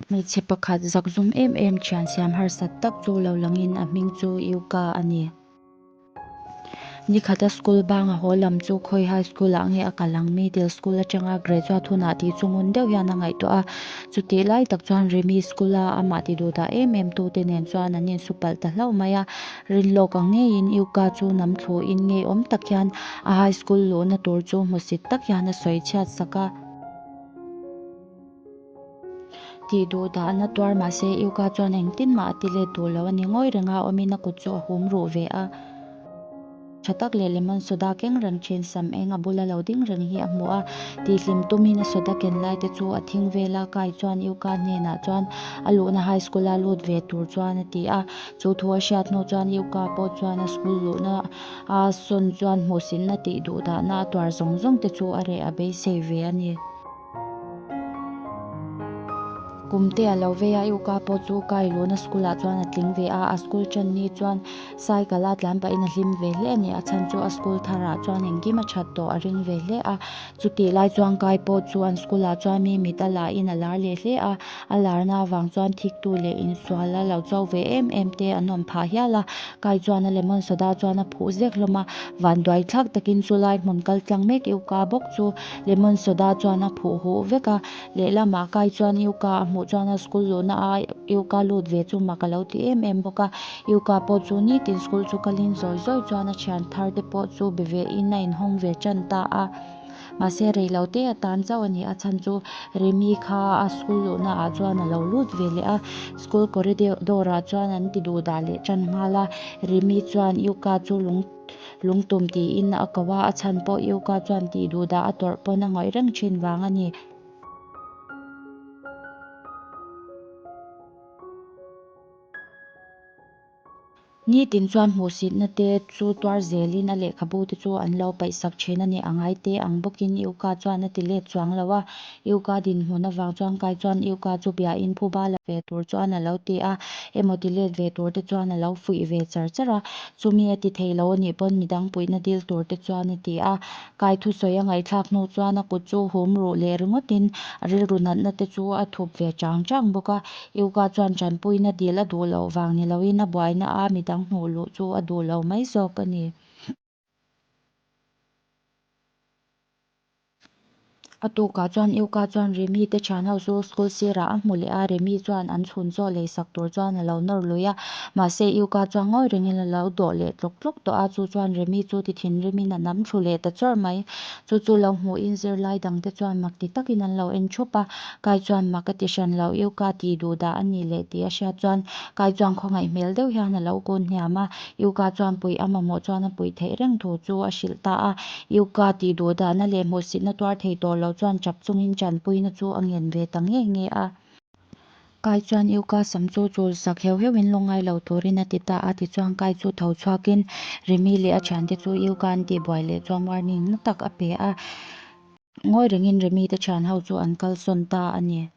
Hmeichhe pakhat zakzum em em thian siam harsat tak chu lo langin a hming chu Yuka a ni. Nikhat a school banga haw lam chu khawi high school ah nge a kal ang middle school atanga graduate hunah tih chu ngun deuh hian a ngaihtuah a. Chutih lai tak chuan Remi school a amah ti duh dah em em tute nen chuan an insu palh ta hlauh mai a. Rinlawk ang ngeiin Yuka chu nam thluin ngeiawm tak hian a high school luhna tur chu hmusit tak hian a sawi chhiat sak a. Tih duh dahna tuar mahse Yuka chuan engtin mah a ti let duh lo a ni. Ngawi renga awmin a kut chu a hum ruh ve a. Tha tak leh lemon soda keng reng thin sam eng a bula lo ding reng hi a hmu a. Tihhlim tumin a soda ken lai te chu a thing vel a, Kai chuan Yuka hnenah chuan a luhna high school a lut ve tur chuan a ti a. Chu thu a hriat hnu chuan Yuka pawh chuan a school luhna a sawn chuan hmuhsitna tih duh dahna a tuar zawng zawng te chu a reh a beisei ve a ni. Kum te a lo vei a, Yuka pawh chu Kai luhna school ah chuan a tling ve a, a school ṭan ni chuan cycle a tlan pahin a hlim ve hle a ni. A chhan chu a school thar ah chuan engkim a that tawh a ring ve hle a. Chutih lai chuan Kai pawh chu an school ah chuan mi mit a la in a lar leh hle a, a larna avang chuan thiktu leh insual a lo cho ve em em te an awm phah hial a. Kai chuan a lemon soda chuan a phuh zek hlawm a, vanduai thlak takin chulai hmun kal tlang mek Yuka bawk chu Lemon soda chuan a phuh huh vek a, lehlamah Kai chuan Yuka a hmuh chuan a school luhna a Yuka lut ve chu mak a lo ti em em bawk a. Yuka pawh chu nitin school chu kalin zawi zawi chuan a thian thar te pawh chu be ve in a inhawng ve tan ta a. Mahse rei lo te atan chauh a ni a chhan chu Remi kha a school luhna ah chuan a lo lut ve leh a, school corridor ah chuan an ti duh dah leh tan nghal a. Remi chuan Yuka chu lung Lungtum tiin a ko a, a chhan pawh Yuka chuan tih duh dah a tawrh pawn a ngawih reng thin vang a ni. Nitin chuan hmuhsitna te chu tuar zelin a lehkhabu te chu an lo paihsak thin a ni. A ngai te ang bawkin Yuka chuan a ti let chuang lo a, Yuka dinhmun avang chuan kai chuan Yuka chu biain phuba la ve tur chuan a lo ti a, emaw ti let ve tur te chuan a lo fuih ve char char a. Chumi a ti thei lo a nih pawn midang puihna dil tur te chuan a ti a. Kai thusawi a ngaihthlak hnu chuan a kut chu hum ruh leh ringawtin a rilru natna te chu a thup ve chang chang bawk a. Yuka chuan tanpuina dil a duh loh vang ni loin a buaina a midang hmuh luh chu a duh lo mai zawk a ni. A tukah chuan Yuka chuan Remi te thian ho chu school sirah a hmu leh a, Remi chuan an chhun chaw lei sak tur chuan a lo nawr lui a, mahse Yuka chuan ngawi rengin a lo dawh leh tlawk tlawk tawh a, chu chuan Remi chu ti thinrimin a nam thlu leh ta chawrh mai. Chu chu lo hmuhin zirlai dangte chuan mak ti takin an lo en thup a, Kai chuan mak a ti hran lo, Yuka tih duh dah a nih leh tih a hriat chuan Kai chuan khawngaih hmel deuh hian a lo kun hniam a, Yuka chuan puih a mamawh chuan a puih theih reng thu chu a hrilh ta a. Yuka tih duh dahna leh hmuhsitna tuar thei tawh lo chuan chap chungin tanpuina chu a ngen ve ta nge nge a. Kai chuan Yuka sam chu chul sak heuh heuhin lawngai lo turin a ti ta a. Tichuan Kai chu tho chhuakin Remi leh a thiante chu Yuka an tihbuai leh chuan warning na tak a pe a. Ngawi rengin Remi te thian ho chu an kalsawn ta a ni.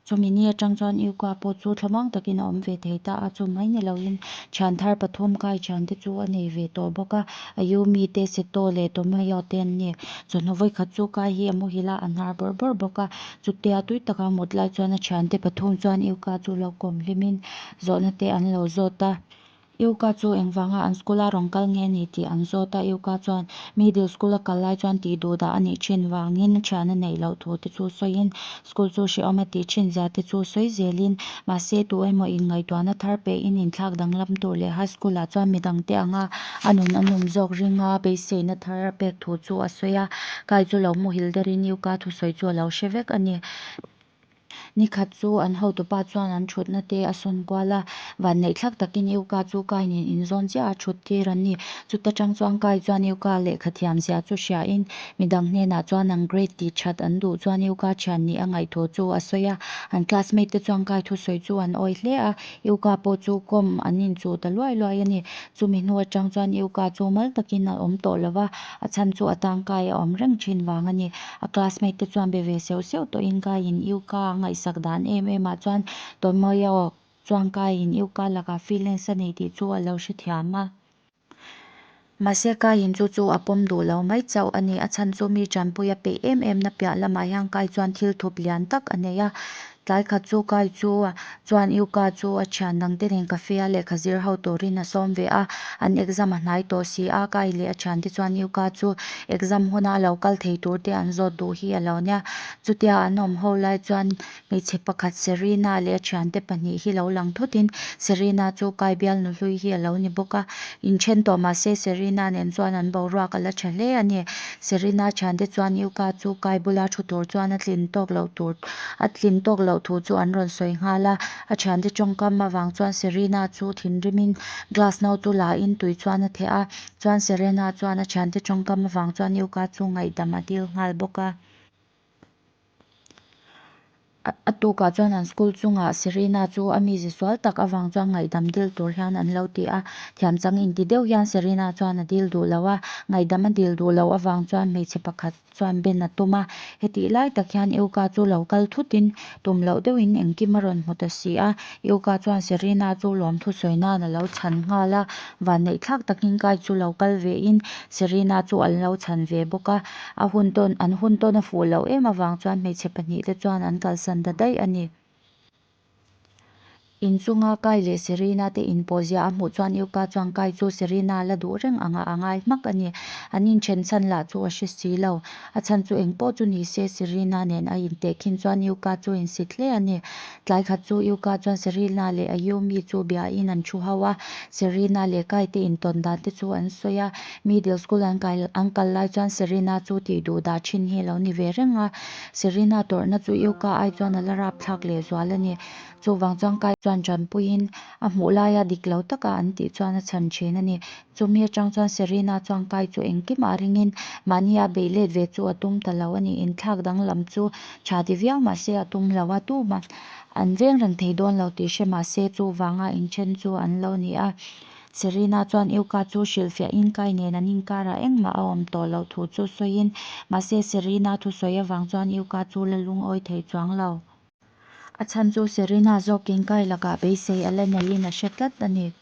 Chumi ni atang chuan Yuka pawh chu thlamang takin a awm ve thei ta a, chu mai ni loin thian thar pathum kai thian te chu a nei ve tawh bawk a, Ayumi te, Seto leh Tomoyo te an ni. Chawhnu vawikhat chu Kai hi a muhil a, a hnar bawrh bawrh bawk a, chutia tui taka mut lai chuan a thiante pathum chuan Yuka chu lo kawm hlimin zawhna te an lo zawt a. Yuka chu engvanga an school a rawn kal nge ni tih an zawt a, Yuka chuan middle school a kal lai chuan tih duh dah a nih thin vangin thian a neih loh thu te chu sawiin school chu hrehawm a tih thin zia te chu sawi zelin mahse tu emaw inngaihtuahna thar pehin inthlak danglam tur leh high school ah chuan midang te anga a nun a nawm zawk ringa beiseina thar a pek thu chu a sawi a, Kai chu lo muhil derin Yuka thusawi chu a lo hre vek a ni. Nikhat chu an hotupa chuan an thutna te a sawn kual a, vanneih thlak takin Yuka chu Kai nen inzawn chiah a thut tir an ni. Chuta tang chuan Kai chuan Yuka lehkha thiam zia chu hriain midang hnenah chuan an grade tih that an duh chuan Yuka thian nih a ngaih thu chu a sawi a. An classmate te chuan Kai thusawi chu an awih hle a, Yuka pawh chu kawm an inchuh ta luai luai a ni. Chumi hnu atang chuan Yuka chu mal takin a awm tawh lo va, a chhan chu a tangkai a awm reng thin vang a ni. A classmate te chuan be ve seuh seuh tawhin Kaiin Yuka a ngaihsak dan em em ah chuan Tomoyo chuan Kaiin Yuka lakah feelings a nei tih chu a lo hrethiam a. Mahse Kaiin chu chu a pawm duh lo mai chauh a ni. A chhan chu mi tanpui a peih em em na piah lamah hian Kai chuan thil thup lian tak a nei a. Tlai khat chu Kai chu chuan Yuka chu a thian dangte nen cafe a lehkha zir ho turin a sawm ve a. An exam a hnai tawh si a, Kai leh a thiante chuan Yuka chu exam huna lo kal thei tur te an zawt duh hi a lo nia. Chutia an awm ho lai chuan hmeichhe pakhat Serena leh a thiante pahnih hi lo lang thutin Serena chu Kai bialnu hlui hi a lo ni bawk a. Inthen tawh mah se Serena nen chuan an boruak a la tha hle a ni. Serena thiante chuan Yuka chu Kai bula thu tur chuan a tlin tawk loh tur a tlin tawk loh thu chu an rawn sawi nghal a. A thiante tawngkam avang chuan Serena chu thinrimin glass no chu la in tui chuan a theh a. Chuan Serena chuan a thiante tawngkam avang chuan Yuka chu ngaihdam a dil nghal bawk a. A tukah chuan an school chungah Serena chu a mize sual tak avang chuan ngaihdam dil tur hian an lo ti a. Thiam chang inti deuh hian Serena chuan a dil duh lo a. Ngaihdam a dil duh loh avang chuan hmeichhe pakhat chuan ben a tum a. Hetih lai tak hian Yuka chu lo kal thutin tum loh deuhin engkim a rawn hmu ta si a. Yuka chuan Serena chu lawmthu sawi nan a lo chhan nghal a. Vanneih thlak takin Kai chu lo kal vein Serena chu an lo chhan ve bawk a. A hun tawn, an hun tawn a fuh loh em avang chuan hmeichhe pahnihte chuan an kalsan ta daih a ni. Inchunga Kai leh Serena te inpawh zia a hmuh chuan Yuka chuan Kai chu Serena la duh reng angah a ngai hmak a ni. An inthen chhan lah chu a hre si lo. A chhan chu engpawh chu ni se Serena nen a intehkhin chuan Yuka chu insit hle a ni. Tlai khat chu Yuka chuan Serena leh Ayumi chu biain an thu ho a, Serena leh Kai te intawn dan te chu an sawi a. Middle school an kai an kal lai chuan Serena chu tih duh dah thin hi a lo ni ve reng a. Serena tawrhna chu Yuka ai chuan a la rapthlak leh zual a ni. Chuvang chuan Kai chuan tanpuiin a hmuh laia dik lo taka an tih chuan a chhan thin a ni. Chumi atang chuan Serena chuan Kai chu engkimah ringin mahni a beih let ve chu a tum ta lo a ni. Inthlak danglam chu tha ti viau mah se a tum lo a, tumah an veng reng thei dawn lo tih hre mah se chuvanga inthen chu an lo ni a. Serena chuan Yuka chu hrilhfiahin Kai nen an inkarah engmah a awm tawh loh thu chu sawiin mahse Serena thusawi avang chuan Yuka chu la lungawi thei chuang lo. A chhan chu Serena zawkin Kai lakah beisei a la neiin a hre tlat a ni.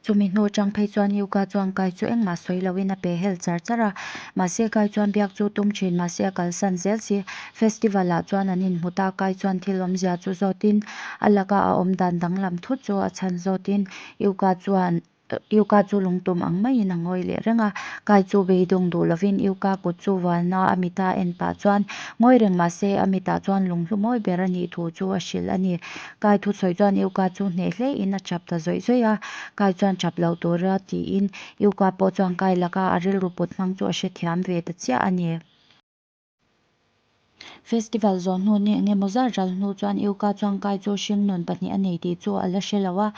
Chumi hnu atang phei chuan Yuka chuan Kai chu engmah sawi loin a pe hel char char a. Mahse Kai chuan biak chu tum thin mahse a kalsan zel si. Festival ah chuan an inhmu ta. Kai chuan thil awmzia chu zawtin a laka a awmdan danglam thut chu a chhan zawtin Yuka chuan Yuka chu lungtum ang maiin a ngawi leh reng a, Kai chu beidawng duh lovin Yuka kut chu vualna a mita en pah chuan ngawi reng mah se a mitah chuan lunghlu mawi ber a nih thu chu a hrilh a ni. Kai thusawi chuan Yuka chu hneh hlein a chap ta zawih zawih a, Kai chuan chap loh tura tiin Yuka pawh chuan Kai laka a rilru put hmang chu a hrethiam ve ta chiah a ni. Festival zawh hnu ni eng emaw zat ral hnu chuan Yuka chuan Kai chu hringnun pahnih a nei tih chu a la hre lo a.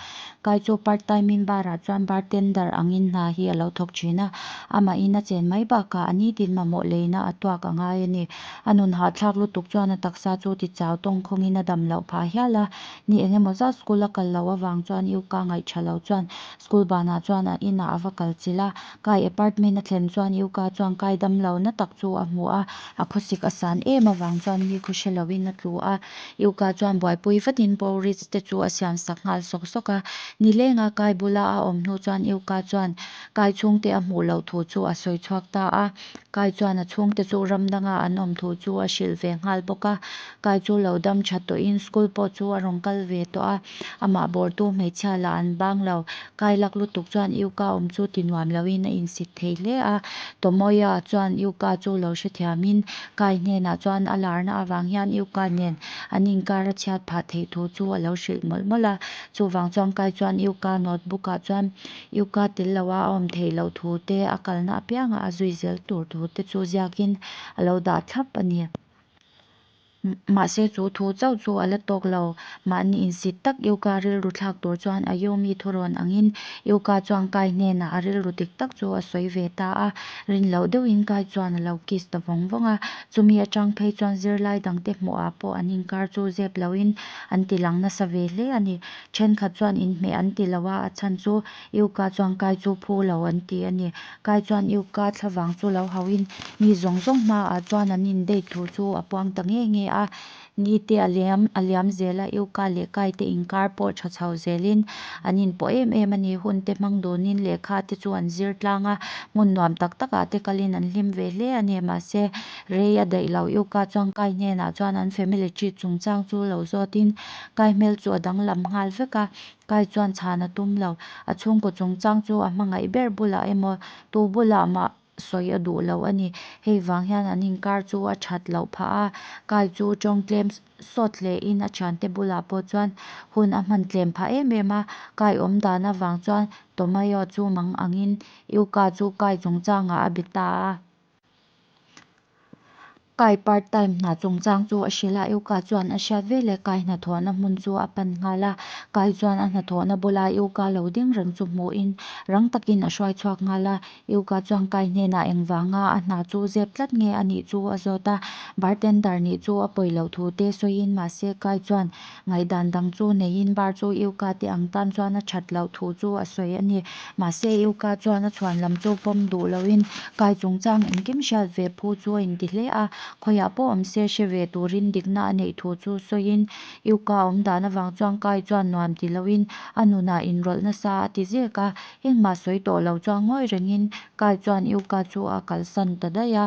Kai chu part time in bar ah chuan bartender angin hna hi a lo thawk thin a. Amahin a chen mai bakah a nitin mamawh leina a tuak a ngai a ni. A nun hahthlak lutuk chuan a taksa chu ti chau tawng khawngin a dam loh phah hial a. Ni eng emaw zat school a kal loh avang chuan Yuka ngaih tha lo chuan school banah chuan a inah a va kal chilh a. Kai apartment a thlen chuan Yuka chuan Kai damlo na tak chu a hmu a, a khawsik a san em avang chuan ni khaw hre loin a tlu a. Yuka chuan buaipui vatin porridge te chu a siam sak nghal sawk sawk a. Nilenga Kai bula a awm hnu chuan Yuka chuan Kai chhungte a hmuh loh thu chu a sawi chhuak ta a. Kai chuan a chhungte chu ram danga an awm thu chu a hrilh ve nghal bawk a. Kai chu lo dam tha tawhin school pawh chu a rawn kal ve tawh a. Amah bawrtu hmeichhia lah an bang lo. Kai lak lutuk chuan Yuka awm chu ti nuam loin a insit thei hle a. Tomoya chuan Yuka chu lo hrethiamin Kai hnenah chuan a larna avang hian Yuka nen an inkar a chhiat phah theih thu chu a lo hrilh mawlh mawlh a. Chuvang chuan Kai chuan Yuka notebook ah chuan Yuka tel loa a awm theih loh thu te, a kalna apianga a zui zel tur thu te chu ziakin a lo dah thlap a ni. Mahse chu thu chauh chu a la tawk lo. Mahni insit tak Yuka rilru thlak tur chuan Ayumi thurawn angin Yuka chuan Kai hnenah a rilru dik tak chu a sawi ve ta a. Rin loh deuhin Kai chuan a lo kiss ta vawng vawng a. Chumi atang phei chuan zirlai dangte hmuhah pawh an inkar chu zep loin an ti lang nasa ve hle a ni. Thenkhat chuan inhmeh an ti lo a, a chhan chu Yuka chuan Kai chu phu lo an ti a ni. Kai chuan Yuka thlavang chu lo hauhin mi zawng zawng hmaah chuan an in date thu chu a puang ta nge nge a. Ni te a liam a liam zel a, Yuka leh Kai te inkar pawh tha chho zelin an inpawh em em a ni. Hun te hmang dunin lehkha te chu an zir tlang a, hmun nuam tak takah te kalin an hlim ve hle a ni. Mahse rei a daih lo, Yuka chuan Kai hnenah chuan an family tree chungchang chu lo zawtin Kai hmel chu a danglam nghal vek a, Kai chuan chhan a tum lo. A chhungkaw chungchang chu a hmangaih ber bulah emaw tu bulah mah sawi a duh lo a ni. Hei vang hian an inkar chu a that loh phah a, Kai chu tawng tlem sawt hle in a thiante bulah pawh chuan hun a hman tlem phah em em a. Kai awmdan avang chuan Tomoyo chu mangangin Yuka chu Kai chungchangah a be ta a. Kai part time hna chungchang chu a hrilh a, Yuka chuan a hriat veleh Kai hnathawhna hmun chu a pan nghal a. Kai chuan a hnathawhna bula Yuka lo ding reng chu hmuhin rang takin a hruai chhuak nghal a. Yuka chuan Kai hnenah engvanga a hna chu zep tlat nge a nih chu a zawt a, bartender nih chu a pawi loh thu te sawiin mahse Kai chuan ngaihdan dang chu neiin bar chu Yuka te ang tan chuan a that loh thu chu a sawi a ni. Mahse Yuka chuan a chhuanlam chu pawm duh loin Kai chungchang engkim hriat ve phu chu a inti hle a, khawiah pawh awm se hre ve turin dikna a neih thu chu sawiin Yuka awmdan avang chuan Kai chuan nuam ti loin a nunah inrawlh nasa a ti zek a, engmah sawi tawh lo chuan ngawi rengin Kai chuan Yuka chu a kalsan ta daih a.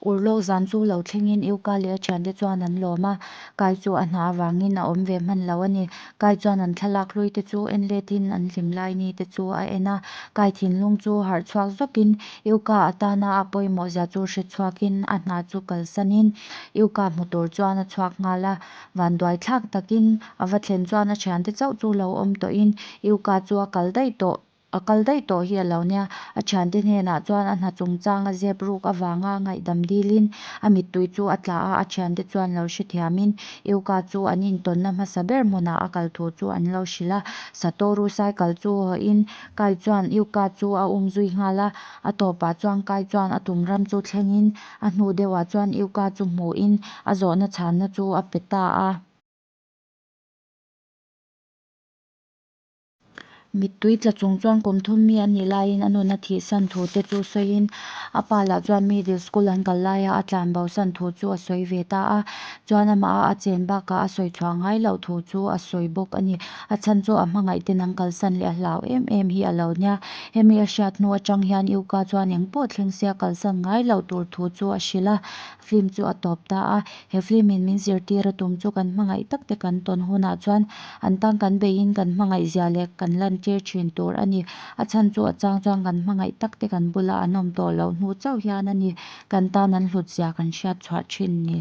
Urlawk zan chu lo thlengin Yuka leh a thiante chuan an lawm a, Kai chu a hna avangin a awm ve hman lo a ni. Kai chuan an thlalak hlui te chu en letin an hlim lai ni te chu a en a, Kai thinlung chu harh chhuak zawkin Yuka atana a pawimawh zia chu hre chhuakin a hna chu kalsanin Yuka hmu tur chuan a chhuak nghal a. Vanduai thlak takin a va thlen chuan a thiante chauh chu lo awm tawhin Yuka chu a kal daih tawh a kal daih tawh hi a lo nia. A thiante hnenah chuan a hna chungchang a zep ruk avanga ngaihdam dilin a mittui chu a tla a, a thiante chuan lo hrethiamin Yuka chu an intawnna hmasa ber hmunah a kal thu chu an lo hrilh a. Satoru cycle chu hawhin Kai chuan Yuka chu a umzui nghal a, a tawpah chuan Kai chuan a tum ram chu thlengin a hnu deuhah chuan Yuka chu hmuhin a zawhna chhanna chu a pe ta a. Mittui tla chung chuan kum thum mi a nih laiin a nun a thihsan thu te chu sawiin a pa lah chuan middle school an kal laia a tlan bosan thu chu a sawi ve ta a. Chuan amaha a chen bakah a sawi chhuah ngai loh thu chu a sawi bawk a ni. A chhan chu a hmangaih ten an kalsan leh a hlau em em hi a lo nia. Hemi a hriat hnu atang hian Yuka chuan engpawh thleng se a kalsan ngai loh tur thu chu a hrilh a, film chu a tawp ta a. He film in min zirtir a tum chu kan hmangaih tak te kan tawn hunah chuan an tan kan beihin kan hmangaih zia leh kan lantir thin tur a ni. A chhan chu a chang chuan kan hmangaih tak te kan bula an awm tawh loh hnu chauh hian a ni kan tan an hlut zia kan hriat chhuah thin ni.